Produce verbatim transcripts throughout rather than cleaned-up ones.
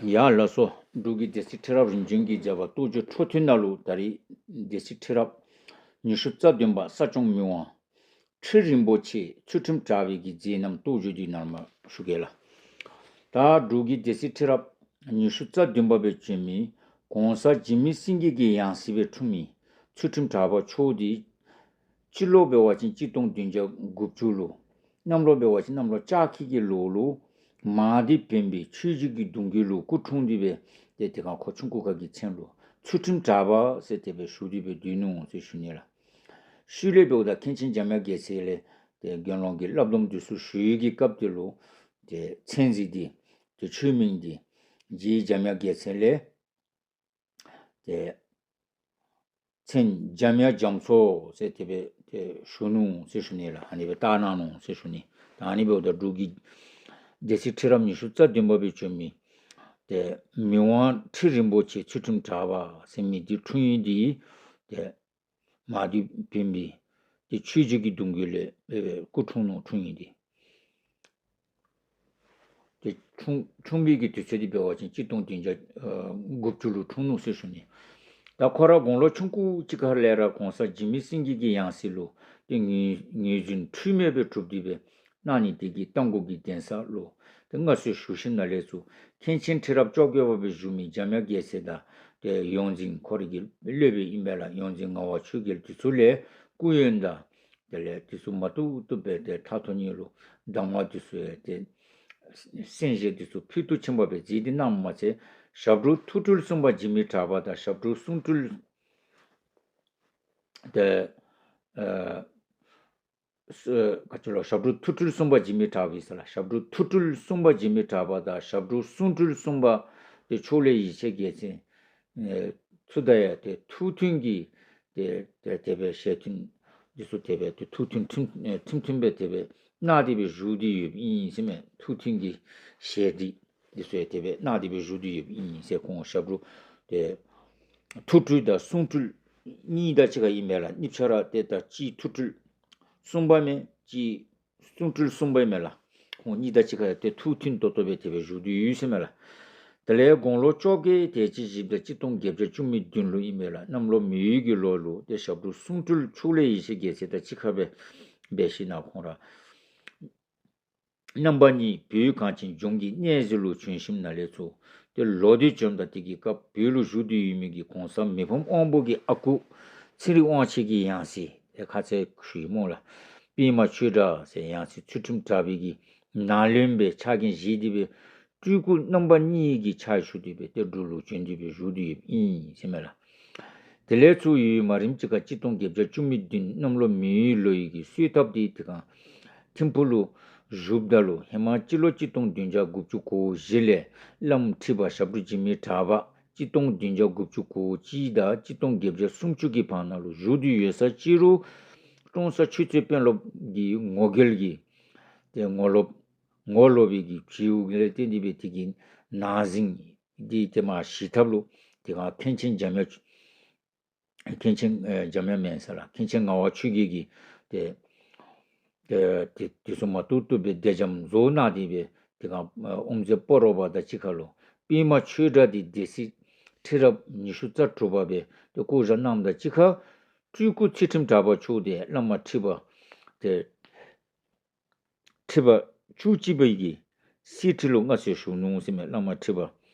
ཡ་ལགས་སོ། འབྲུག་གི་སྡེ་སྲིད་ཁྲི་རབས་རིམ་བྱོན་གྱི་མཛད་པ་རྟོགས་བརྗོད་འཕྲོ་མཐུད་ནང་ལུ་ད་རིས་སྡེ་སྲིད་ཁྲི་རབས་ཉི་ཤུ་རྩ་བདུན་པ་ས་སྐྱོང་མི་དབང་ཁྲི་རིན་པོ་ཆེ་ཚུལ་ཁྲིམས་གྲགས་པའི་གི་མཛད་རྣམ་རྟོགས་བརྗོད་འདི་ནཱ་ལས་མར་ཞུ་གེ་ལགས། ད་འབྲུག་གི་སྡེ་སྲིད་ཁྲི་རབས་ཉི་ཤུ་རྩ་བདུན་པ་སྦེ་བྱོན་མི་གོང་ས་འཇིགས་མེད་སེང་གེ་གི་ཡང་སྲིད་སྦེ་འཁྲུངས་མི་ཚུལ་ཁྲིམས་གྲགས་པ་མཆོག་འདི་སྤྱི་ལོ་འབད་བ་ཅིན་གཅིག་སྟོང་བདུན་བརྒྱ་དགུ་བཅུ་ལུ། གནམ་ལོ་འབད་བ་ཅིན་གནམ་ལོ་ལྕགས་ཁྱི་གི་ལོ་ལུ། མང་སྡེ་བོན་སྦིས་ཆོས་བརྒྱུད་ཀྱི་གདུང་རྒྱུད་ལུ་སྐུ་འཁྲུངས་ཏེ་སྦེ་ཏེ་དེ་སྒང་ཁོ་ཆུང་ཀུ་ཁ་གི་མཚན་ལུ་ཚུལ་ཁྲིམས་གྲགས་པ་ཟེར་དེ་སྦེ་ཞུ་སྟེ་སྦེ་སྡོད་ནུག་ཟེར་ཞུ་ནི་ལགས། ཤུལ་ལས་འབདཝ་ད་མཁན་ཆེན་འཇམ་དབྱངས་རྒྱལ་མཚན་ལས་ཏེ་དགེ་སློང་གི་བསླབ་སྡོམ་འདི་ཚུ་ཞུ་བའི་གི་སྐབས་དེ་ལུ་ཏེ་མཚན་གཞི་འདི་ཏེ་ཆོས་མིང་འདི་རྗེ་འཇམ་དབྱངས་རྒྱལ་མཚན་ལས་ཏེ་མཚན་འཇམ་དབྱངས་རྒྱ་མཚོ་ཟེར་དེ་སྦེ་ཏེ་ཞུ་ནུག་ཟེར་ཞུ་ནི་ལགས། ཨ་ནི་སྦེ་བཏགས་གནང་ནུག་ཟེར་ཞུ་ནི། ད་ཨ་ནི་འབདཝ་ད་འབྲུག་གི་སྡེ་སྲིད་ཁྲི་རབས་ཉི་ཤུ་རྩ་བདུན་པ་སྦེ་བྱོན་མི་ཏེ་མི་དབང་ཁྲི་རིན་པོ་ཆེ་ཚུལ་ཁྲིམས་གྲགས་པ་ཟེར་མི་འདི་འཁྲུངས་ཡུལ་འདི་ཏེ་མང་སྡེ་བོན་སྦིས་ཏེ་ཆོས་བརྒྱུད་ཀྱི་གདུང་རྒྱུད་ལས་སྦེ་སྦེ་སྐུ་འཁྲུངས་ནུག། འཁྲུངས་ཡུལ་འདི་ཏེ་འཁྲུངས་འཁྲུངས་པའི་གི་དུས་ཚོད་འདི་འབད་བ་ཅིན་གཅིག་སྟོང་བདུན་བརྒྱ་ཨ་དགུ་བཅུ་ལུ་འཁྲུངས་ནུག་ཟེར་ཞུ་ནི། ད་ཁོ་ར་དགུང་ལོ་ཆུང་ཀུ་ཅིག་ཁ་ལས་ར་གོང་ས་འཇིགས་མེད་སེང་གེ་གི་ཡང་སྲིད་ལུ་ཏེ་ངོས་ངོས་འཛིན་འཁྲུལ་མེད་སྦེ་གྲུབ་སྟེ་སྦེ་གནང་ནི་དེ་གིས་རྟ་མགོ་གི་གདན་ས་ལུ་ཏེ་མངའ་གསོལ་ཞུ་ཞིནམ་ལས་ཚུར་མཁན་ཆེན་ཁྲི་རབས་བཅོ་བརྒྱད་པ་སྦེ་བཞུགས་མི་འཇམ་དབྱངས་རྒྱལ་མཚན་དང་ཏེ་ཡོངས་འཛིན་ཁོ་རའི་གི་སློབ་དཔོན་ཨིན་པས་ལགས། ཡོངས་འཛིན་ངག་དབང་ཆོས་རྒྱལ་འདི་ཚུ་ལས་སྐུ་ཡོན་དང་དེ་ལས་འདི་ཚུ་མ་ཐུབ་ཐུབ་སྦེ་ཏེ་ཐ་ཐོ་ནི་ལུ་གདམས་ངག་འདི་ཚུ་ཡང་ཏེ་གསན་བཞེས་འདི་ཚུ་ཕུལ་དུ་ཕྱིན་པ་སྦེ་མཛད་དེ་གནངམ་མ་ཚད་ཞབས་དྲུང་ཐུགས་སྤྲུལ་གསུམ་པ་འཇིགས་མེད་གྲགས་པ་དང་ཞབས་དྲུང་གསུང་སྤྲུལ་ཏེ་ཨ་ས་ག་ཅི་ལོ་ཞབས་དྲུང་ཐུགས་སྤྲུལ་གསུམ་པ་འཇིགས་མེད་གྲགས་པ་ཟེར་ལགས། ཞབས་དྲུང་ཐུགས་སྤྲུལ་གསུམ་པ་འཇིགས་མེད་གྲགས་པ་དང་ཞབས་དྲུང་གསུང་སྤྲུལ་གསུམ་པ་ཏེ་ཕྱོགས་ལས་ཡེ་ཤེས་རྒྱལ་མཚན་ཨེ་ཚུ་དང་ཡང་ཏེ་ཐུགས་མཐུན་གྱིས་ཏེ་ཏེ་དེ་སྦེ་ཞལ་མཐུན་འདི་ཚུ་དེ་སྦེ་ཏེ་ཐུགས་མཐུན་ཁྲིམས་ཨེ་ཁྲིམས་མཐུན་སྦེ་དེ་སྦེ་གནང་སྟེ་སྦེ་བཞུགས་ཏེ་ཡོདཔ་ཨིན་ཟེར་མས། ཐུགས་མཐུན་གྱི་ཞལ་འདི་འདི་ཚུ་ཡང་དེ་སྦེ་གནང་སྟེ་སྦེ་བཞུགས་ཏེ་ཡོདཔ་ཨིན་ཟེར། ཁོང་ཞབས་དྲུང་ཏེ་ཐུགས་སྤྲུལ་དང་གསུང་སྤྲུལ་གཉིས་དང་གཅིག་ཁར་ཨིན་མས་ལགས། གཉིས་ཆ་ར་ཏེ་ད་གཅིག་ཐུགས་སྤྲུལ་གསུམ་པ་མས། གཅིག་གསུང་སྤྲུལ་གསུམ་པ་ཨིན་མས་ལགས། ཁོང་གཉིས་དང་གཅིག་ཁར་ཏེ་ཐུགས་མཐུན་ཏོག་ཏོ་སྦེ་དེ་སྦེ་བཞུགས་ཏེ་ཡོད་ཟེར་མས་ལགས། དེ་ལས་དགུང་ལོ་བཅོ་བརྒྱད་དེ་ཅིག་བཞེསཔ་ད་གཅིག་སྟོང་བརྒྱད་བརྒྱ་བཅུ་མེད་བདུན་ལུ་ཨིན་མས་ལགས། གནམ་ལོ་མེ་ཡོས་ཀྱི་ལོ་ལུ་ཏེ་ཞབས་དྲུང་གསུང་སྤྲུལ་ཕྱོགས་ལས་ཡེ་ཤེས་རྒྱལ་མཚན་དང་གཅིག་ཁར་སྦེ་འབད་ཞིནམ་ལས་ཁོང་ར་རྣམ་པ་གཉིས་བོད་གངས་ཅན་ལྗོངས་ཀྱི་གནས་གཟིགས་ལུ་བྱོན་ཞིནམ་ལས་ཚུར་ཏེ་ལོག་སྟེ་བྱོནམ་ད་དེ་གི་སྐབས་བོད་ལུ་བཞུགས་ཏེ་ཡོད་མི་གི་གོང་ས་མི་ཕམ་དབང་པོ་གི་ཨ་ཁུ་ཚེ་རིང་དབང་ཆེན་གྱི་ཡང་སྲིད་ཏེ་ཁ་ཙ་ཞུ་ཡི་སྨོ་ལགས། པདྨ་ཆོས་གྲགས་ཟེར་ཡང་སྲིད་ཚུལ་ཁྲིམས་གྲགས་པའི་གི་ནང་བློན་སྦེ་ཕྱག་འགན་བཞེས་ཏེ་སྦེ་སྤྲུལ་སྐུ་རྣམ་པ་གཉིས་ཀྱི་ཕྱག་ཞུ་སྟེ་སྦེ་ཏེ་འབྲུག་ལུ་བྱོན་ཏེ་སྦེ་བཞུགས་ཏེ་ཡོདཔ་ཨིན་ཟེར་མས་ལགས། དེ་ལས་ཚུར་ཡུན་མ་རིངམ་ཅིག་ཁར་གཅིག་སྟོང་བརྒྱད་བརྒྱ་བཅུ་མེད་བདུན་གནམ་ལོ་མེ་ཡོས་ལོ་ཡི་གི་གསོལ་ཐབ་འདི་དེ་སྒང་ཐིམ་ཕུག་ལུ་བཞུགསཔ་ད་ལུ་ཧེ་མ་སྤྱི་ལོ་གཅིག་སྟོང་བདུན་བརྒྱ་དགུ་བཅུ་གོ་བཞི་ལས་བླམ་ཁྲི་པ་ཞབས་དྲུང་འཇིགས་མེད་གྲགས་པ་གཅིག་སྟོང་བདུན་བརྒྱ་དགུ་བཅུ་གོ་གཅིག་དང་གཅིག་སྟོང་བརྒྱད་བརྒྱ་སུམ་ཅུ་གི་བར་ན་ལུ་བཞུགས་ཏེ་ཡོད་ས་ཅིག་རུང་ཀྲོང་གསར་ཆོས་རྩེ་དཔོན་སློབ་ཀྱི་ངོ་རྒོལ་གྱི་ཏེ་ངོ་ལོག་ངོ་ལོག་པའི་གི་བྱུས་ལས་བརྟེན་ཏེ་སྦེ་དེ་གི་ནང་ཟིང་འདི་ཏེ་མར་ཞི་ཐབས་ལུ་དེ་སྒང་མཁན་ཆེན་འཇམ་དབྱངས་མཁན་ཆེན་ཨེ་འཇམ་དབྱངས་མེན་ཟེར་ལགས། མཁན་ཆེན་ངག་དབང་ཆོས་རྒྱལ་གྱིས་ཏེ་ཏེ་ཏེ་དེ་ཚུ་མ་བཏུབ་བཏུབ་སྦེ་བདེ་འཇམ་བཟོ་གནང་སྟེ་སྦེ་དེ་སྒང་ཨེ་དབུ་མཛད་སྤ་རོ་པ་དང་གཅིག་ཁར་ལུ་པདྨ་ཆོས་གྲགས་འདི་སྡེ་སྲིད་ཁྲི་རབས་ཉི་ཤུ་རྩ་དྲུག་པ་སྦེ་ཏེ་བསྐོ་བཞག་གནངམ་དང་གཅིག་ཁར་སྤྲུལ་སྐུ་ཚུལ་ཁྲིམས་གྲགས་པ་མཆོག་འདི་བླ་མ་ཁྲི་པ་ཏེ་ཁྲི་པ་བཅུ་གཅིག་པའི་གི་གསེར་ཁྲི་ལུ་མངའ་གསོལ་ཞུ་ནུག་ཟེར་མས། བླ་མ་ཁྲི་པ་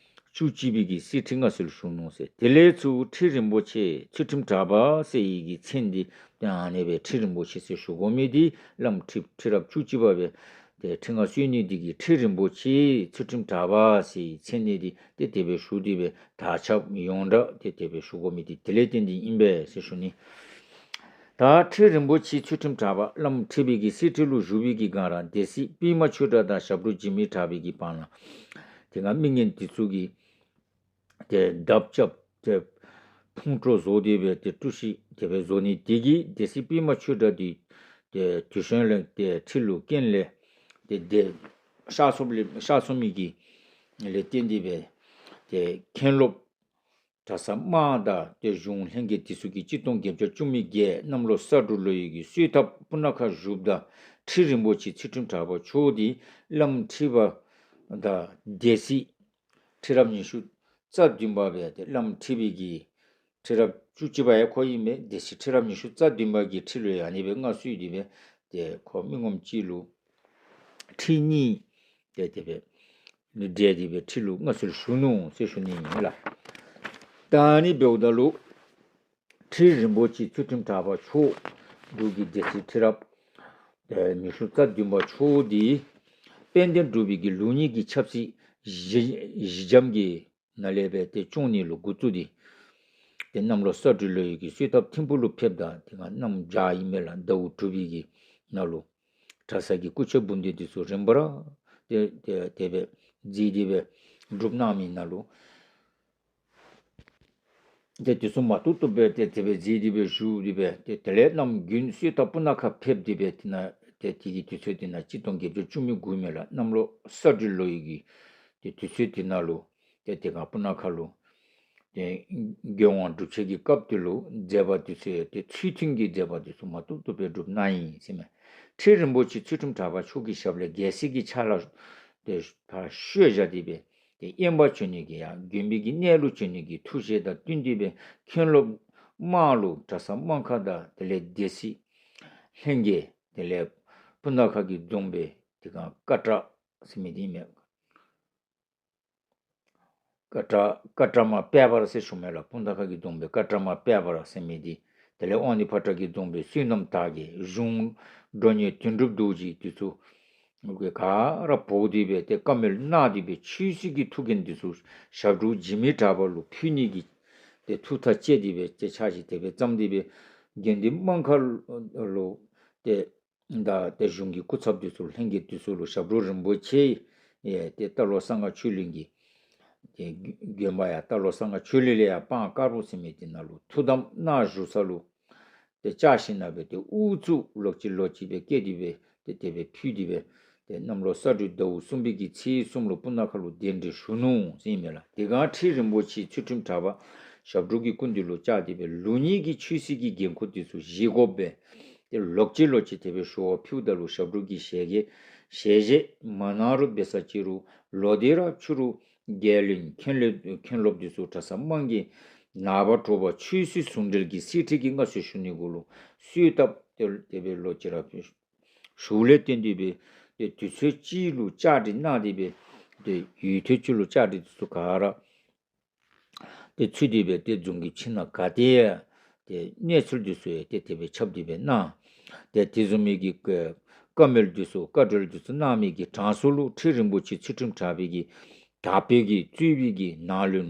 བཅུ་གཅིག་པའི་གི་གསེར་ཁྲི་མངའ་གསོལ་ཞུ་ནུག་ཟེར། དེ་ལས་ཚུར་ཁྲི་རིན་པོ་ཆེ་ཚུལ་ཁྲིམས་གྲགས་པ་ཟེར་བའི་གི་མཚན་འདི་ཏེ་ཨ་ནི་སྦེ་ཁྲི་རིན་པོ་ཆེ་ཟེར་ཞུ་དགོ་མི་འདི་བླམ་ཁྲི་ཁྲི་རབས་བཅུ་གཅིག་པ་སྦེ་ཏེ་ཁྲི་མངའ་གསོལ་ནི་འདི་གིས་ཁྲི་རིན་པོ་ཆེ་ཚུལ་ཁྲིམས་གྲགས་པ་ཟེར་བའི་མཚན་འདི་ཏེ་དེ་སྦེ་ཞུ་སྟེ་སྦེ་དར་ཁྱབ་ཡོངས་གྲགས་ཏེ་དེ་སྦེ་ཞུ་དགོ་མི་འདི་དེ་ལས་བརྟེན་ཏེ་ཨིན་པས་ཟེར་ཞུ་ནི། ད་ཁྲི་རིན་པོ་ཆེ་ཚུལ་ཁྲིམས་གྲགས་པ་བླམ་ཁྲི་པའི་གི་གསེར་ཁྲི་ལུ་བཞུགས་པའི་གི་སྒང་ར་སྡེ་སྲིད་པདྨ་ཆོས་གྲགས་དང་ཞབས་དྲུང་འཇིགས་མེད་གྲགས་པའི་གི་བར་ན་དེ་སྒང་མི་ངན་དེ་ཚུ་གིས་ཏེ་དམ་བཅའ་ཏེ་ཕུང་དཀྲོག་བཟོ་སྟེ་སྦེ་ཏེ་དཀྲུག་ཤིང་དེ་སྦེ་བཟོ་ནི་དེ་གིས་སྡེ་སྲིད་པདྨ་ཆོས་གྲགས་འདི་ཏེ་དེ་ཤུལ་ལས་ཏེ་ཁྲི་ལུ་རྐྱེན་ལས་ཏེ་ཏེ་གཤགས་སོཔ་ལས་གཤགས་སོ་མི་གི་ལས་བརྟེན་ཏེ་སྦེ་ཏེ་མཁན་སློབ་གྲྭ་ཚང་དམངས་དང་ཏེ་གཞུང་ལྷན་རྒྱས་དེ་ཚུ་གིས་གཅིག་སྟོང་བརྒྱད་བརྒྱ་བཅུ་མེད་བརྒྱད་གནམ་ལོ་ས་འབྲུག་ལོ་ཡི་གི་གསོལ་ཐབ་སྤུ་ན་ཁ་བཞུགསཔ་ད་ཁྲི་རིན་པོ་ཆེ་ཚུལ་ཁྲིམས་གྲགས་པ་མཆོག་འདི་བླམ་ཁྲི་པ་དང་སྡེ་སྲིད་ ཁྲི་རབས་ཉི་ཤུ་རྩ་བདུན་པ་སྦེ་ཏེ་བླམ་ཁྲི་པའི་གི་ཁྲི་རབས་བཅུ་གཅིག་པ་ཡང་ཁོ་ཨིན་མས། སྡེ་སྲིད་ཁྲི་རབས་ཉི་ཤུ་རྩ་བདུན་པ་གི་ཁྲི་ལུ་ཡང་ཨ་ནི་སྦེ་མངའ་གསོལ་ཏེ་སྦེ་ཏེ་ཁོ་མི་ངོམ་གཅིག་ལུ་ཁྲི་གཉིས་ཏེ་དེ་སྦེ་བགྲེས་ཏེ་སྦེ་ཁྲི་ལུ་མངའ་གསོལ་ཞུ་ནུག་ཟེར་ཞུ་ནི་ཨིན་ལགས། ད་ཨ་ནི་འབདཝ་ད་ལུ་ཁྲི་རིན་པོ་ཆེ་ཚུལ་ཁྲིམས་གྲགས་པ་མཆོག་འབྲུག་གི་སྡེ་སྲིད་ཁྲི་རབས་ཨེ་ཉི་ཤུ་རྩ་བདུན་པ་མཆོག་འདི་དཔལ་ལྡན་འབྲུག་པའི་གི་ལུགས་གཉིས་ཀྱི་ཆབ་སྲིད་གཞི་གཞི་འགྱམ་གྱི་ནང་ལས་སྦེ་ཏེ་སྐྱོང་ནི་ལུ་འགོ་བཙུགས་ཏེ་ཏེ་གནམ་ལོ་ས་སྦྲུལ་ལོའི་གི་གསོལ་ཐབ་ཐིམ་ཕུག་ལུ་ཕེབས་ད་དེ་སྒང་གནམ་བྱཱར་ཨིན་མས་ལགས། ཟླཝ་དྲུག་པའི་གི་ནང་ལུ་གྲྭ་ས་གི་སྐུ་མཆོད་འབུམ་སྡེ་འདི་ཚུ་རིམ་པར་ཏེ་ཏེ་དེ་སྦེ་མཛད་དེ་སྦེ་སྒྲུབ་གནང་མི་ནང་ལུ་ཏེ་དེ་ཚུ་མ་ཐུབ་ཐུབ་སྦེ་ཏེ་དེ་སྦེ་མཛད་དེ་སྦེ་བཞུགས་ཏེ་སྦེ་ཏེ་དེ་ལས་གནམ་དགུན་གསོལ་ཐབ་སྤུ་ན་ཁ་ཕེབས་ཏེ་སྦེ་དེ་ནང་ཏེ་དེ་གི་དུས་ཚོད་དེ་ནང་གཅིག་སྟོང་བརྒྱད་བརྒྱ་བཅུ་མེད་དགུ་མས་ལགས། གནམ་ལོ་ས་སྦྲུལ་ལོའི་གི་ཏེ་དུས་ཚོད་དེ་ནང་ལུ་ཏེ་དེ་སྒང་སྤུ་ན་ཁ་ལུ་ཏེ་མགོན་དབང་སྒྲུབ་མཆོད་ཀྱི་སྐབས་དེ་ལུ་མཛད་པ་དེ་ཚུ་ཡང་ཏེ་ཚུལ་མཐུན་གྱི་མཛད་པ་དེ་ཚུ་མ་ཐུབ་ཐུབ་སྦེ་སྒྲུབ་གནང་ཡི་ཟེར་མས། ཁྲི་རིན་པོ་ཆེ་ཚུལ་ཁྲིམས་གྲགས་པ་མཆོག་གི་ཞབས་ལས་རྒྱལ་སྲིད་ཀྱི་ཕྱག་ལཱ་ཏེ་ཕར་བཤོལ་བཞག་སྟེ་སྦེ་ཏེ་དབེན་པར་བྱོན་ནི་གི་ཡང་དགོན་པའི་གི་གནས་ལུ་བྱོན་ནི་གི་ཐུགས་བཞེད་དང་བསྟུན་ཏེ་སྦེ་མཁན་སློབ་དམངས་ལུ་གྲྭ་ས་དམངས་ཁ་དང་དེ་ལས་སྡེ་སྲིད་ལྷན་རྒྱས་དེ་ལས་སྤུ་ན་ཁ་གི་རྫོང་དཔོན་དེ་སྒང་ཀ་ཊ་ཟེར་མི་འདི་མས། ཀ་ཊ་ཀ་ཊ་མ་དཔལ་འབར་ཟེར་ཞུ་མས་ལགས། སྤུ་ན་ཁ་གི་རྫོང་དཔོན་ཀ་ཊ་མ་དཔལ་འབར་ཟེར་མི་འདི་དེ་ལས་དབང་འདུས་ཕོ་བྲང་གི་རྫོང་དཔོན་བསོད་ནམས་དར་རྒྱས། གཞུང་མགྲོན་གཉེར་དོན་གྲུབ་རྡོ་རྗེ་འདི་ཚུ་ག་ར་འབོ་སྟེ་སྦེ་ཏེ་བཀའ་མོལ་གནང་སྟེ་སྦེ་ཆོས་སྲིད་ཀྱི་ཐུགས་འགན་འདི་ཚུ་ཞབས་དྲུང་འཇིགས་མེད་གྲགས་པ་ལུ་ཕུལ་ནི་གི་ཏེ་ཐུགས་ཐག་བཅད་དེ་སྦེ་ཏེ་ཕྱག་ཞུ་དེ་སྦེ་བརྩམས་ཏེ་སྦེ་དགེ་འདུན་དམངས་ཁ་ལུ་ཏེ་ད་ཏེ་གཞུང་གི་སྐུ་ཚབ་འདི་ཚུ་ལྷན་རྒྱས་འདི་ཚུ་ལུ་ཞབས་དྲུང་རིན་པོ་ཆེ་ཡང་ཏེ་རྟ་ལོག་གསང་སྔགས་ཆོས་གླིང་གི་ཏེ་དགོན་པ་ཡང་རྟ་ལོག་གསང་སྔགས་ཆོས་གླིང་ལས་ཡར་སྤང་དཀར་པོ་ཟེར་མི་འདི་ནང་ལུ་ཐུགས་དམ་གནང་བཞུགས་ས་ལུ་ཏེ་བཅར་ཞིནམ་ལས་སྦེ་ཏེ་ཨུ་ཚུགས་ལོག་ཅི་ལོག་ཅི་སྦེ་བསྐྱེད་དེ་སྦེ་ཏེ་དེ་སྦེ་ཕུལ་ཏེ་སྦེ་ཏེ་གནམ་ལོ་ས་སྦྲུལ་ཟླཝ་གསུམ་པའི་གི་ཚེས་གསུམ་ལུ་སྤུ་ན་ཁ་ལུ་གདན་འདྲེན་ཞུ་ནུག་ཟེར་ཨིན་མས་ལགས། དེ་སྒང་ཁྲི་རིན་པོ་ཆེ་ཚུལ་ཁྲིམས་གྲགས་པ་ཞབས་དྲུང་གི་སྐུ་མདུན་ལུ་བཅར་ཏེ་སྦེ་ལུགས་གཉིས་ཀྱི་ཆོས་སྲིད་ཀྱི་འགན་ཁུར་འདི་ཚུ་བཞེས་དགོ་པས། ཏེ་ལོག་ཅི་ལོག་ཅི་དེ་སྦེ་ཞུ་བ་ཕུལཝ་ད་ལུ་ཞབས་དྲུང་གིས་ཞལ་བཞེས་ཞལ་བཞེས་མ་གནང་རུང་འབད་ས་ཅི་རུང་ལོག་སྟེ་ར་ཕྱི་རུ་རྒྱལ་བློན་མཁན་སློབ་མཁན་སློབ་འདི་ཚུ་གྲྭ་ས་དམངས་ཀྱིས་ནངས་པ་དྲོ་པ་ཆོས་སྲིད་ཟུང་འབྲེལ་གྱི་གསེར་ཁྲི་གི་མངའ་གསོལ་ཞུ་ནི་གུ་ལུ་གསོལ་བཏབ་སྟེ་དེ་སྦེ་ལོག་ཅི་ར་ཕུལ་ཞུཝ་ལས་བརྟེན་ཏེ་སྦེ་ཏེ་དུས་ཚོད་ཅིག་ལུ་བཅའ་སྒྲིག་གནང་སྟེ་སྦེ་ཏེ་ཡུན་ཐུང་ཅིག་ལུ་བཅའ་སྒྲིག་འདི་ཚུ་ག་ར་ཏེ་ཚུད་དེ་སྦེ་ཏེ་རྫོང་གི་ཕྱི་ནང་ག་ཏེ་ཡང་ཏེ་གནས་ཚུལ་འདི་ཚུ་ཡང་ཏེ་དེ་སྦེ་ཁྱབ་སྟེ་སྦེ་གནང་། ཏེ་དེ་བཟུམ་མའི་གི་བཀའ་མོལ་འདི་ཚུ་བཀའ་འཁྲོལ་འདི་ཚུ་གནང་མི་གི་གྲངས་སུ་ལུ་ཁྲི་རིན་པོ་ཆེ་ཚུལ་ཁྲིམས་གྲགས་པའི་གི་དག་པའི་གི་གཙོས་པའི་གི་ནང་བློན་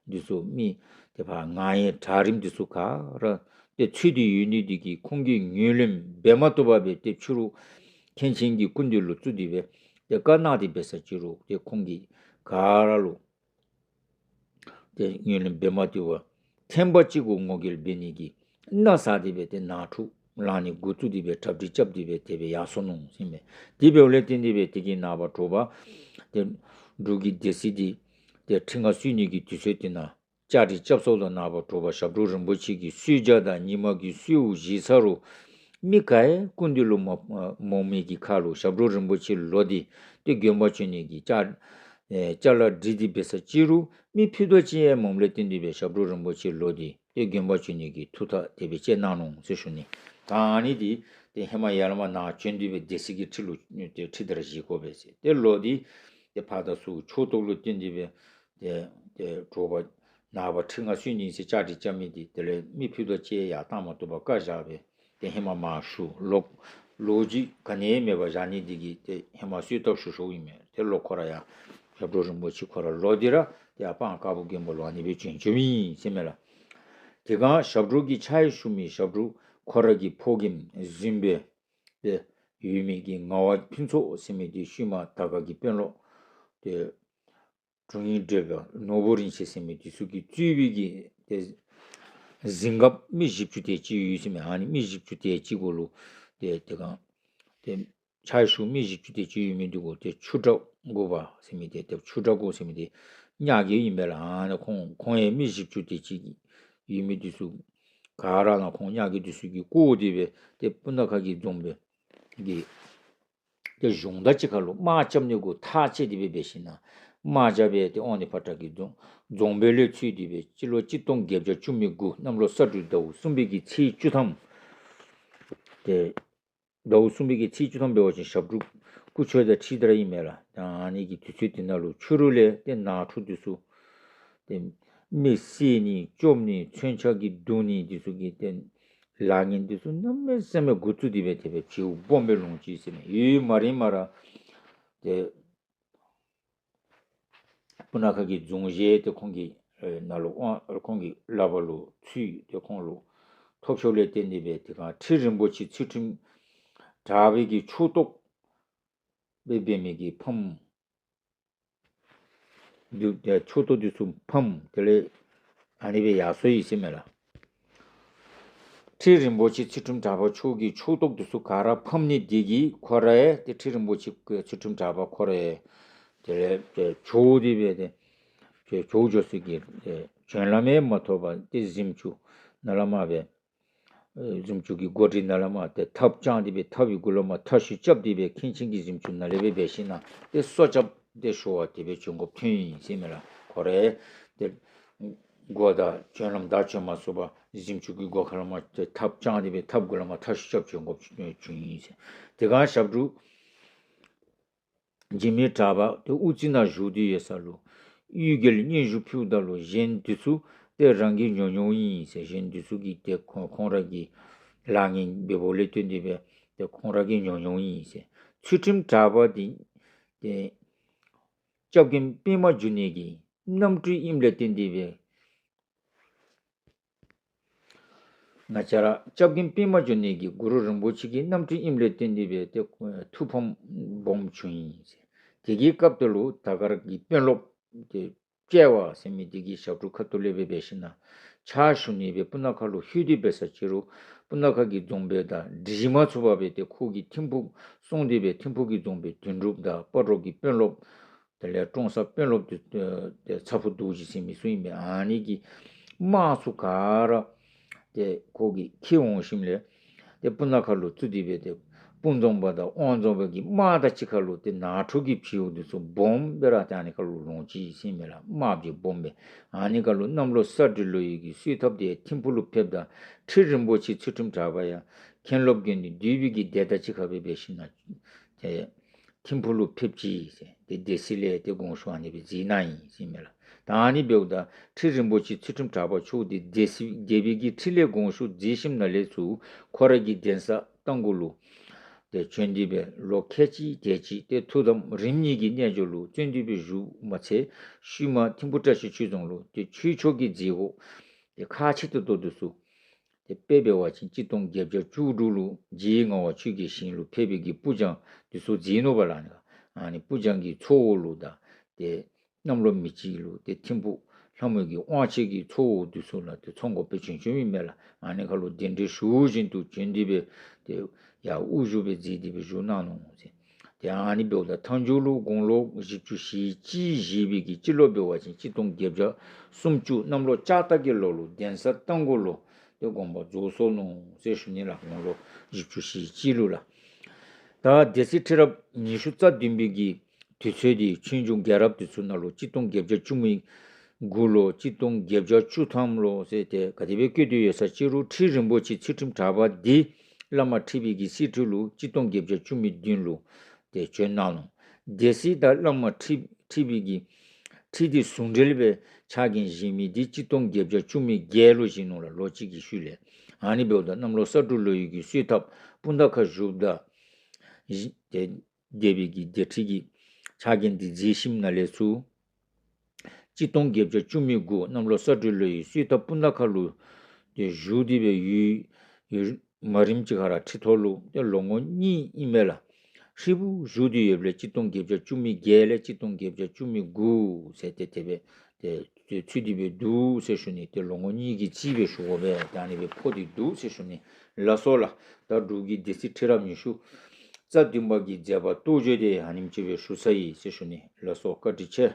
འདི་ཚུ་མི་ཏེ་ཕར་ངག་དབྱངས་གྲགས་རིམ་འདི་ཚུ་ག་ར་ཏེ་ཚུད་དེ་ཡོད་ནི་འདི་གིས་ཁོང་གིས་ངོས་ལེན་འབད་མ་བཏུབ་པར་སྦེ་ཏེ་ཕྱི་རུ་མཁན་ཆེན་གྱི་སྐུ་མདུན་ལུ་བཙུགས་ཏེ་སྦེ་ཏེ་བཀའ་གནང་སྟེ་འབད་ས་ཅི་རུང་ཏེ་ཁོང་གིས་ག་ར་ལུ་ཏེ་ངོས་ལེན་འབད་མ་བཏུབ་པར་ཐེངས་པ་གཅིག་གུ་ངོ་རྒོལ་འབད་ནི་གི་མནའ་ཟ་སྟེ་སྦེ་ཏེ་ནང་འཁྲུག་ལང་ནི་འགོ་བཙུགས་ཏེ་སྦེ་གྲ་སྒྲིག་རྐྱབ་སྟེ་སྦེ་དེ་སྦེ་ཡར་སོ་ནུག་ཟེར་ཨིན་མས། དེ་འབདཝ་ལས་བརྟེན་ཏེ་སྦེ་དེ་གི་ནངས་པ་དྲོ་པ་ཏེ་འབྲུག་གི་སྡེ་སྲིད་འདི་ཏེ་ཁྲི་མངའ་གསོལ་ནི་གི་དུས་ཚོད་དེ་ནང་བཅའ་སྒྲིག་རྐྱབ་སོངམ་ད་ནངས་པ་དྲོ་པ་ཞབས་དྲུང་རིན་པོ་ཆེ་གི་གསོལ་ཇ་དང་ཉིན་མ་གི་གསོལཝ་བཞེས་ཚར་རུང་མི་ག་ཡང་སྐུ་མདུན་ལུ་མ་མ་འོང་མི་གི་ཁར་ལུ་ཞབས་དྲུང་རིན་པོ་ཆེ་ལོག་སྟེ་ཏེ་དགོན་པ་བྱོན་ནི་གི་ཅ་ཨེ་ཅ་ལ་སྒྲིག་སྟེ་འབད་ས་ཅི་རུང་མི་ཕུད་རྡོག་ཅིག་ཡང་མ་འོངམ་ལས་བརྟེན་ཏེ་སྦེ་ཞབས་དྲུང་རིན་པོ་ཆེ་ལོག་སྟེ་ཏེ་དགོན་པ་བྱོན་ནི་གི་ཐུགས་ཐག་དེ་སྦེ་བཅད་གནང་ནུག་ཟེར་ཞུ་ནི། ད་ཨ་ནི་འདི་ཏེ་ཧེ་མ་ཡར་ལས་མར་ནཱ་བྱོན་ཏེ་སྦེ་སྡེ་སྲིད་ཀྱི་ཁྲི་ལུ་ཏེ་ཁྲི་དར་བཞེས་དགོ་པས་ཟེར། ཏེ་ལོག་སྟེ་ཏེ་ཕར་དང་ཚུར་ཕྱོགས་གཏོགས་ལུ་བརྟེན་ཏེ་སྦེ་ཏེ་ཏེ་དྲོ་པ་ནངས་པ་ཁྲི་མངའ་གསོལ་ནི་ཟེར་བཅའ་སྒྲིག་རྐྱབ་མི་འདི་དེ་ལས་མི་ཕུད་རྡོག་ཅིག་ཡང་བཏང་མ་བཏུབ་པར་བཀག་བཞག་སྦེ་ཏེ་ཧེ་མ་མར་ཞུ་ལོག་ལོ་རྒྱུས་ག་ནི་ཡང་མེད་པར་བཞག་ནི་འདི་གིས་ཏེ་ཧེ་མ་གསོལ་བཏབ་ཞུ་ཞུཝ་ཨིན་མས། ཏེ་ལོག་ཁོ་ར་ཡང་ཞབས་དྲུང་རིན་པོ་ཆེ་ཁོ་ར་ལོག་སྟེ་ར་ཏེ་ཡར་སྤང་དཀར་པོ་དགོན་པ་ལུ་ཨ་ནི་སྦེ་བྱོན་བྱོནམ་ཨིན་ཟེར་ཨིན་མས་ལགས། དེ་སྒང་ཞབས་དྲུང་གི་ཕྱག་ཞུ་མི་ཞབས་དྲུང་ཁོ་ར་གི་ཕོ་རྒནམ་གཟིམ་དཔོན་ཏེ་ཡོད་མི་གི་ངག་དབང་ཕུན་ཚོགས་ཟེར་མི་འདི་ཤུལ་མ་དར་དཀར་གྱི་དཔོན་སློབ་ཏེ་དྲུང་ཡིག་བགྲེས་པ་ནོར་བུ་རིན་ཆེན་ཟེར་མི་འདི་ཚུ་གིས་གཙོས་པའི་གི་ཏེ་གཟིམ་འགགཔ་མི་བཞི་བཅུ་དེ་ཅིག་ཡོད་ཟེར་ཨིན་མས། ཨ་ནི་མི་བཞི་བཅུ་དེ་ཅིག་གུ་ལུ་ཏེ་དེ་སྒང་ཏེ་ཕྱག་ཞུ་མི་བཞི་བཅུ་དེ་ཅིག་ཡོད་མི་འདི་གུ་ཏེ་ཆུ་དྲག་འགོ་པ་ཟེར་མི་འདི་ཏེ་ཆུ་དྲག་འགོ་ཟེར་མི་འདི་ཉག་གི་ཨིན་པས་ལགས། ཨ་ནི་ཁོང་ཁོང་ཡང་མི་བཞི་བཅུ་དེ་ཅིག་ཡོད་མི་འདི་ཚུ་ག་ར་ནཱ་ཁོང་ཉག་གི་འདི་ཚུ་གིས་བསྐོར་ཏེ་སྦེ་ཏེ་སྤུ་ན་ཁ་གི་རྫོང་དཔོན་གྱི་ཏེ་གཞུང་དང་གཅིག་ཁར་ལུ་དམག་རྐྱབ་ནི་གུ་ཐག་བཅད་དེ་སྦེ་འབད་ཞིནམ་ལས་ དམག་རྒྱབ་སྦེ་ཏེ་དབང་འདུས་ཕོ་བྲང་གི་རྫོང་རྫོང་དཔོན་ལས་ཚུར་འདི་སྦེ་སྤྱི་ལོ་གཅིག་སྟོང་བརྒྱད་བརྒྱ་བཅུ་མེད་དགུ་གནམ་ལོ་ས་སྦྲུལ་ཟླཝ་གསུམ་པའི་གི་ཚེས་བཅུ་ཐམ། ཏེ་ཟླཝ་གསུམ་པའི་གི་ཚེས་བཅུ་ཐམ་འབད་བ་ཅིན་ཞབས་དྲུང་སྐུ་ཆོས་དང་འཁྲིལ་ད་ར་ཨིན་མས་ལགས། ད་ཨ་ནི་གི་དུས་ཚོད་དེ་ནང་ལུ་ཕྱི་རུ་ལས་ཏེ་ནང་འཁྲུག་འདི་ཚུ་ཏེ་མི་བསད་ནི་བཅོམ་ནི་མཚོན་ཆ་གིས་བརྡུང་ནི་འདི་ཚུ་གི་ཏེ་ལཱ་ངན་འདི་ཚུ་གནམ་མེད་ས་མེད་འགོ་བཙུགས་ཏེ་སྦེ་དེ་སྦེ་བྱིའུ་སྦོམ་སྦེ་ལོང་ཅི་ཟེར་མས། ཡུན་མ་རིངམ་ར་ཏེ་སྤུ་ན་ཁ་གི་རྫོང་བཞི་ཏེ་ཁོང་གི་ཨེ་ནང་ལུ་དབང་ཁོང་གི་ལག་པར་ལུ་ཚུད། ཏེ་ཁོང་ལུ་ཐོབ་ཤོར་ལས་བརྟེན་ཏེ་སྦེ་ཏེ་ག་ཁྲི་རིན་པོ་ཆེ་ཚུལ་ཁྲིམས་གྲགས་པའི་གི་ཕྱོགས་གཏོགས་སྦེ་འབད་མི་གི་ཕམ་འདི་ཨེ་ཕྱོགས་གཏོགས་འདི་ཚུ་ཕམ། དེ་ལས་ཨ་ནི་སྦེ་ཡར་སོང་ཡི་ཟེར་མས་ལགས། ཁྲི་རིན་པོ་ཆེ་ཚུལ་ཁྲིམས་གྲགས་པ་མཆོག་གི་ཕྱོགས་གཏོགས་འདི་ཚུ་ག་ར་ཕམ་ནི་འདི་གིས་ཁོ་ར་ཡང་ཏེ་ཁྲི་རིན་པོ་ཆེ་ཚུལ་ཁྲིམས་གྲགས་པ་ཁོ་ར་ཡང་དེ་ལས་ཏེ་བྱོག་སྟེ་སྦེ་ཏེ་བྱོག་འགྱོ་སའི་གི་ཏེ་བྱོན་ལམ་ཡང་མ་ཐོབ་པར་ཏེ་གཟིམ་ཆུང་ནང་ལས་མར་སྦེ་ཨེ་གཟིམ་ཆུང་གི་སྒོ་འདི་ནང་ལས་མར་ཏེ་ཐགཔ་དཔྱངས་ཏེ་སྦེ་ཐགཔ་གི་གུ་ལས་མར་ཐག་ཤུ་རྐྱབ་སྟེ་སྦེ་མཁན་ཆེན་གྱི་གཟིམ་ཆུང་ནང་ལས་སྦེ་འབད་ཞིན་ན་ཏེ་སྲོག་སྐྱབས་ཏེ་ཞུ་བར་དེ་སྦེ་བྱོན་དགོཔ་ཐོན་ཡི་ཟེར་མས་ལགས། ཁོ་ར་ཏེ་སྒོ་དང་བྱོན་ལམ་བདའ་བྱོན་མ་ཚུགས་པར་གཟིམ་ཆུང་གི་སྒོ་ཁ་ལས་མར་ཏེ་ཐགཔ་དཔྱངས་ཏེ་སྦེ་ཐགཔ་གུ་ལས་མར་ཐག་ཤུ་རྐྱབ་བྱོན་དགོཔ་བྱུང་ཡི་ཟེར། དེ་སྒང་ཞབས་དྲུང་འཇིགས་མེད་གྲགས་པ་ཏེ་དབུ་རྩེ་ནང་བཞུགས་ཏེ་ཡོད་ས་ལུ་གཡུལ་རྒྱལ་སྙན་ཞུ་ཕུལཝ་ད་ལུ་གཞན་འདི་ཚུ་ཏེ་རང་གིས་ཉོ་ཉོཝ་ཨིན་ཟེར། གཞན་འདི་ཚུ་གིས་ཏེ་ཁོང་ཁོང་ར་གི་ལཱ་ངན་འབད་འབདཝ་ལས་བརྟེན་ཏེ་སྦེ་ཏེ་ཁོང་ར་གིས་ཉོ་ཉོཝ་ཨིན་ཟེར། ཚུལ་ཁྲིམས་གྲགས་པ་འདི་ཏེ་སྐྱབས་མགོན་པདྨ་འབྱུང་གནས་ཀྱི་རྣམ་སྤྲུལ་ཨིནམ་ལས་བརྟེན་ཏེ་སྦེ་ང་བཅས་ར་སྐྱབས་མགོན་པདྨ་འབྱུང་གནས་ཀྱི་གུ་རུ་རིན་པོ་ཆེ་གི་རྣམ་སྤྲུལ་ཨིནམ་ལས་བརྟེན་ཏེ་སྦེ་ཏེ་ཐུགས་ཕམ་སྦོམ་བྱུང་ཡི་ཟེར། དེ་གི་སྐབས་དེ་ལུ་དར་དཀར་གྱི་དཔོན་སློབ་ཏེ་དཔྱལ་བ་ཟེར་མི་འདི་གི་ཞབས་དྲུང་ཁ་ཐུག་ལས་སྦེ་འབད་ཞིན་ན་ཕྱག་ཞུ་ནི་སྦེ་སྤུ་ན་ཁ་ལུ་ལྷོད་དེ་འབད་ས་ཅིག་རུང་སྤུ་ན་ཁ་གི་རྫོང་དཔོན་དང་འགྲིགས་མ་ཚུགས་པར་སྦེ་ཏེ་ཁོ་གི་ཐིམ་ཕུག་སོང་སྟེ་སྦེ་ཐིམ་ཕུག་གི་རྫོང་དཔོན་དོན་གྲུབ་དང་སྤ་རོ་གི་དཔོན་སློབ་དེ་ལས་ཀྲོང་གསར་དཔོན་སློབ་དེ་ཨེ་ཏེ་ཚ་ཕུག་རྡོ་རྗེ་ཟེར་མི་ཚུ་ཨིན་པས། ཨ་ནི་གི་དམག་ཚུ་ག་ར་ཏེ་ཁོ་གིས་འཁྱིད་འོང་ཞིནམ་ལས་ཏེ་སྤུ་ན་ཁ་ལུ་བཙུགས་ཏེ་སྦེ་ཏེ་སྤུངས་རྫོང་པ་དང་དབང་རྫོང་པ་གི་དམག་དང་གཅིག་ཁར་ལུ་ཏེ་ནང་འཁྲུག་གི་བྱིའུ་འདི་ཚུ་སྦོམ་སྦེ་ར་ཏེ་ཨ་ནི་ཁར་ལུ་ལོང་ཅི་ཟེར་མས་ལགས། དམག་འདི་སྦོམ་སྦེ། ཨ་ནི་ཁར་ལུ་གནམ་ལོ་ས་སྦྲུལ་ལོ་ཡི་གི་གསོལ་ཐབ་དེ་ཐིམ་ཕུག་ལུ་ཕེབས་ད་ཁྲི་རིན་པོ་ཆེ་ཚུལ་ཁྲིམས་གྲགས་པ་ཡང་མཁན་སློབ་དགེ་འདུན་འདུས་པའི་གི་སྡེ་དང་གཅིག་ཁར་སྦེ་འབད་ཞིན་ན་ཏེ་ཐིམ་ཕུག་ལུ་ཕེབས་ཅི་ཟེར། ཏེ་སྡེ་སྲིད་ལས་ཏེ་དགོངས་ཞུ་ཨ་ནི་སྦེ་མཛད་གནང་ཡི་ཟེར་མས་ལགས། ད་ཨ་ནི་འབདཝ་ད་ཁྲི་རིན་པོ་ཆེ་ཚུལ་ཁྲིམས་གྲགས་པ་མཆོག་འདི་སྡེ་སྲིད་སྡེ་པའི་གི་ཁྲི་ལས་དགོངས་ཞུ་མཛད་ཞིནམ་ལས་ཚུར་ཁོ་ར་གི་གདན་ས་རྟ་མགོ་ལུ་ཏེ་བྱོན་ཏེ་སྦེ་ལོ་ཁལ་གཅིག་དེ་ཅིག་ཏེ་ཐུགས་དམ་རིམ་གཉིས་ཀྱི་རྣལ་འབྱོར་ལུ་བརྩོན་ཏེ་སྦེ་བཞུགས་མ་ཚད་ཤུལ་མ་ཐིམ་ཕུག་བཀྲ་ཤིས་ཆོས་རྫོང་ལུ་ཏེ་ཆོས་ཕྱོགས་ཀྱི་མཛད་སྒོ་ཏེ་ཁག་ཆེ་ཏོག་ཏོ་འདི་ཚུ་ཏེ་དཔེ་འབད་བ་ཅིན་གཅིག་སྟོང་བརྒྱད་བརྒྱ་བཅུ་དྲུག་ལུ་རྗེ་ངག་དབང་ཆོས་རྒྱལ་ཞིང་ལུ་ཕེབས་པའི་གི་སྤུར་སྦྱང་འདི་ཚུ་མཛད་ནུག་པ་ལགས། ཨ་ནི་སྤུར་སྦྱང་གི་ཚོགས་འོག་ལུ་དང་ཏེ་གནམ་ལོ་མེ་བྱི་ལུ་ཏེ་ཐིམ་ཕུག་ལྷ་མོ་གི་དབང་ཆེན་གྱི་ཚོགས་འོག་འདི་ཚུ་ལུ་ཏེ་ཚོགས་འགོ་སྦེ་བྱོན་བྱོནམ་ཨིན་མས་ལགས། ཨ་ནི་ཁར་ལུ་གདན་འདྲེན་ཞུ་བཞིན་དུ་བྱོན་ཏེ་སྦེ་ཏེ་ཡར་དབུ་བཞུགས་སྦེ་མཛད་དེ་སྦེ་བཞུགས་གནང་ནུག་ཟེར། ཏེ་ཨ་ནི་འབདཝ་ད་མཐའ་མཇུག་ལུ་དགུང་ལོ་བཞི་བཅུ་ཞེ་གཅིག་བཞེས་པའི་གི་སྤྱི་ལོ་འབད་བ་ཅིན་གཅིག་སྟོང་བརྒྱད་བརྒྱ་སུམ་ཅུ་གནམ་ལོ་ལྕགས་སྟག་གི་ལོ་ལུ་གདན་ས་རྟ་མགོ་ལུ་ཏེ་དགོངས་པ་རྫོགས་སོ་ནུག་ཟེར་ཞུ་ནི་ལགས། དགུང་ལོ་བཞི་བཅུ་ཞེ་གཅིག་ལུ་ལགས། ད་སྡེ་སྲིད་ཁྲི་རབས་ཉི་ཤུ་རྩ་བདུན་པའི་གི་དུས་ཚོད་འདི་ཆོས་འབྱུང་རྒྱལ་རབས་འདི་ཚུ་ནང་ལུ་གཅིག་སྟོང་བརྒྱད་བརྒྱ་བཅུ་མེད་དགུ་ལུ་གཅིག་སྟོང་བརྒྱད་བརྒྱ་བཅུ་ཐམ་ལུ་ཟེར་ཏེ་ག་དེ་སྦེ་བཀོད་དེ་ཡོད་ས་ཅིག་རུང་ཁྲི་རིན་པོ་ཆེ་ཚུལ་ཁྲིམས་གྲགས་པ་འདི་བླ་མ་ཁྲི་པའི་གི་གསེར་ཁྲི་ལུ་གཅིག་སྟོང་བརྒྱད་བརྒྱ་བཅུ་མེད་བདུན་ལུ་ཏེ་བྱོན་གནང་ནུག། སྡེ་སྲིད་དང་བླ་མ་ཁྲི་ཁྲི་པའི་གི་ཁྲི་འདི་ཟུང་འབྲེལ་སྦེ་ཕྱག་འགན་བཞེས་མི་འདི་གཅིག་སྟོང་བརྒྱད་བརྒྱ་བཅུ་མེད་བརྒྱད་ལུ་བཞེས་ནུག་ལགས། ལོ་གཅིག་གི་ཤུལ་ལས། ཨ་ནི་འབདཝ་ད་གནམ་ལོ་ས་སྦྲུལ་ལོ་ཡི་གི་གསོལ་ཐབ་སྤུངས་ཐང་ཁར་བཞུགསཔ་ད་ཏེ་སྡེ་པའི་གི་སྡེ་ཁྲི་གི་ཕྱག་འགན་འདི་མཛད་ཞིནམ་ལས་ཚུར་གཅིག་སྟོང་བརྒྱད་བརྒྱ་བཅུ་མེད་དགུ་གནམ་ལོ་ས་སྦྲུལ་ལོ་ཡི་གསོལ་ཐབ་སྤུངས་ཐང་ཁ་ལུ་ཏེ་བཞུགས་ཏེ་སྦེ་ཡུན་ཡུན་མ་རིངམ་ཅིག་ཁར་ཁྲི་ཐོག་ལུ་ཏེ་ལོ་ངོ་གཉིས་ཨིན་མས་ལགས། ཧྲིལ་བུ་བཞུགས་ཏེ་ཡོདཔ་ལས་གཅིག་སྟོང་བརྒྱད་བརྒྱ་བཅུ་མེད་བརྒྱད་ལས་གཅིག་སྟོང་བརྒྱད་བརྒྱ་བཅུ་མེད་དགུ་ཟེར་ཏེ་དེ་སྦེ་ཏེ་ཚུད་དེ་སྦེ་འདུག་ཟེར་ཞུ་ནི། ཏེ་ལོ་ངོ་གཉིས་ཀྱི་རྩིས་སྦེ་ཞུ་དགོ་པས། ད་ཨ་ནི་སྦེ་ཕོག་སྟེ་འདུག་ཟེར་ཞུ་ནི། ལགས་སོ་ལགས། ད་འབྲུག་གི་སྡེ་སྲིད་ཁྲི་རབས་ཉི་ཤུ་རྩ་བདུན་པ་གི་མཛད་པ་རྟོགས་བརྗོད་དེ་ཨ་ནེམ་ཅིག་སྦེ་ཞུ་ཚར་ཡི་ཟེར་ཞུ་ནི། ལགས་སོ། བཀའ་དྲིན་ཆེ།